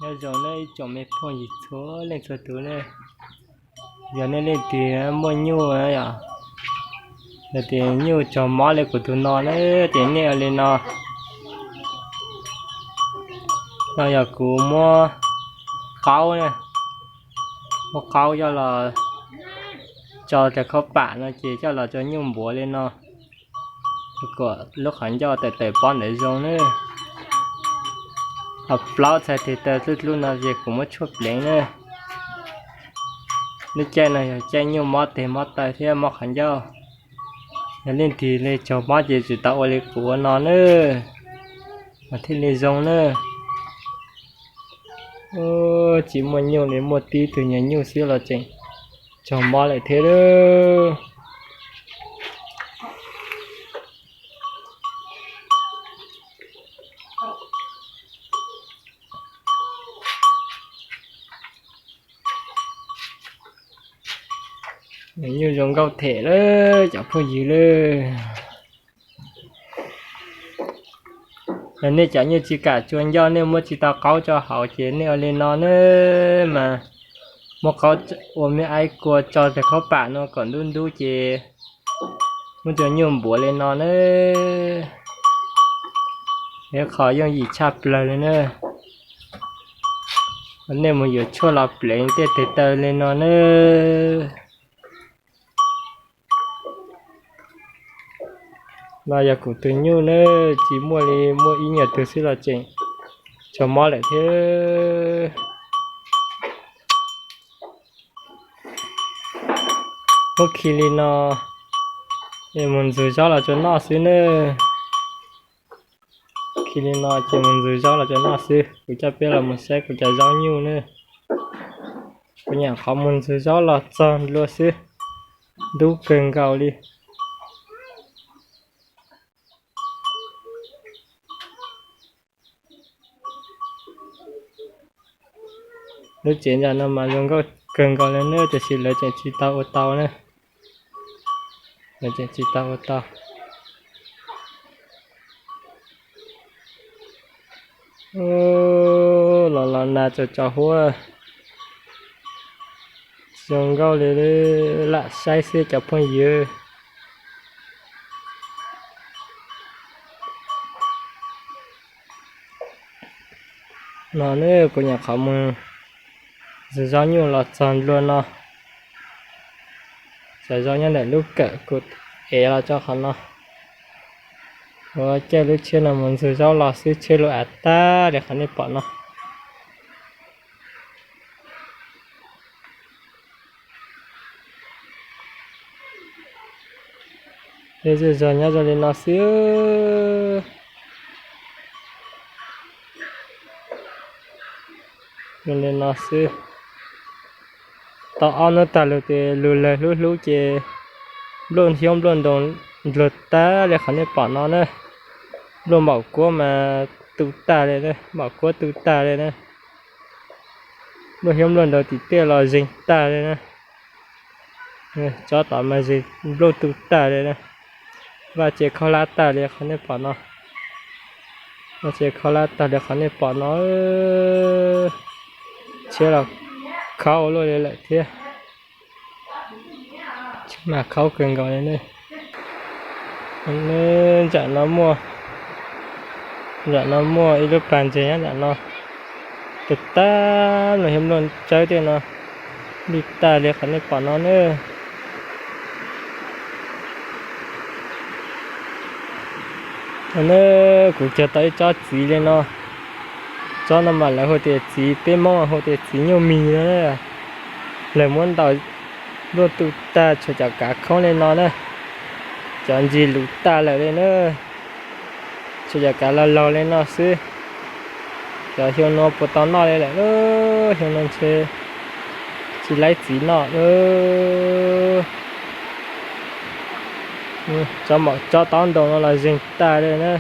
Nyob zoo nawb ib tsoom me phooj ywg txhua leej txhua tus ne, yog nej leej twg muaj nyuj, yog tias nyuj tsog mob li kuv tus no na, ces nej ua li no. No yog kuv muab qaub, muab qaub coj los tso rau khaub pam no ces coj los tso nyuj npuav li no, kom lub qhov ncauj tawm tawm pob ntawd zoo na. Ho plaub txhais tes taw dlub dlub no ces kuv muab tshuaj pleev na. Lub caij no yog caij nyuj mob tes mob taw thiab mob qhov ncauj. Yog leej twg li tsog mob ces tsis tau ua li kuv ua no na, mas thiaj li zoo na. Tsis muaj nyuj li, muaj tib tug nyuag nyuj xwb los tseem tsog mob lawm thiab. Nyuj zoo nkauj them lawm cov phooj ywg lawm. Yog nej cov nyuj tsis kam tsuag ncauj, nej muab tsis tau qaub tso hauv ces nej ua li no na, mas muab qaub ua me aib kua tso rau khaub pam no kom ntub ntub ces muab cov nyuj npuav li no na. Yog qhov yooj yim tshaj plaws li na. Nej mus yuav tshuaj los pleev tej tes taw li no na. Los yog kuv tus nyuj na, tsis muaj li, muaj ib nyuag tug xwb los tseem tsog mob lawm thiab. Muab khi li no, mus ntxuag zaub los tsuas noj xwb na. Khi li no ces mus ntxuag zaub los tsuas noj xwb. Kuv coj peb los mus saib kuv cov zaub nyuj na. Kuv nyuam qhuav mus ntxuag zaub los txog ntua xwb, ntub kawg nkaus li. Lub tsev ntawm no mas zoo nkauj kawg nkaus li na, tiam sis lawv tseem tsis tau ua tau na. Lawv tseem tsis tau ua tau. Los los nag tsaus tsaus huab, zoo nkauj li, lam saib xwb cov phooj ywg. No ne kuv nyuam qhuav mus ntxuag zaub nyuj los txog ntua no. Cov zaub nyob ntawm lub kawm kuv ev los tso qhov no. Kuv caij lub tsheb no mus ntxuag zaub los xwb, tsheb luj av tag li qhov nej pom no. Tej zej zog nyob zoo li no xwb. Zoo li no xwb. Tau ob hnub tag lug ces lug lawg hlub hlub ces nplooj xyoob nplooj ntoo ndluag tag li qhov nej pom no na. Nplooj npaum kuab mas tu tag li, npaum kuab tu tag li na. Nplooj xyoob nplooj ntoo tim tej los zeeg tag li na. Tsob tod mas zeeg nplooj tu tag li na. Vaj tse khaub hlab tag li qhov nej pom no. Vaj tse khaub hlab tag li qhov nej pom no. Tsheb los khaub ua luaj li lawm thiab. Tsheb mas khaub kawg nkaus li ne. Nram no muaj, nram no muaj ib lub pas ntses nyob nram no. Tag tag los xyov nplooj tsawb tej no li tag li qhov nej pom no na. No na, kuv cog tau ib tsob txiv li no. Tsob no mas lawv hu tias txiv, peb Hmoob hu tias txiv nyuj mis no na. Lawv muab ntaus nplooj tu tag, tshuav cov kav khoob li no na. Cov ntsis luv tag lawm li na. Tshuav cov kav laug laug li no xwb. Cov xyoo no puas tau noj li lawm lauj, xyoo no ntshe tsis laib txiv noj lauj. Tsob maum tsob taub ntoo no los zeeg tag li na.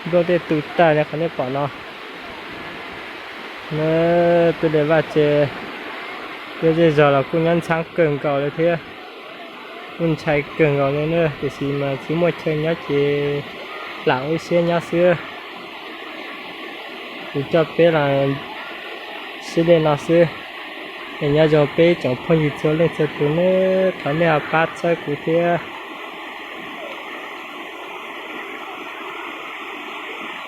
Nplooj tej tu tag li qhov nej pom no. Twb li vaj tse, tej zej zog los kuj nyob ntxhab kawg nkaus li thiab. Kuj ntshai kawg nkaus li na, tiam sis mas tsis muaj chaw nyob ces lam ua ib siab nyob xwb. Kuv coj peb los sib dej no xwb. Es nyob zoo peb tsoom phooj ywg txhua leej txhua tus nawb, thov nej ho pab txhawb kuv thiab.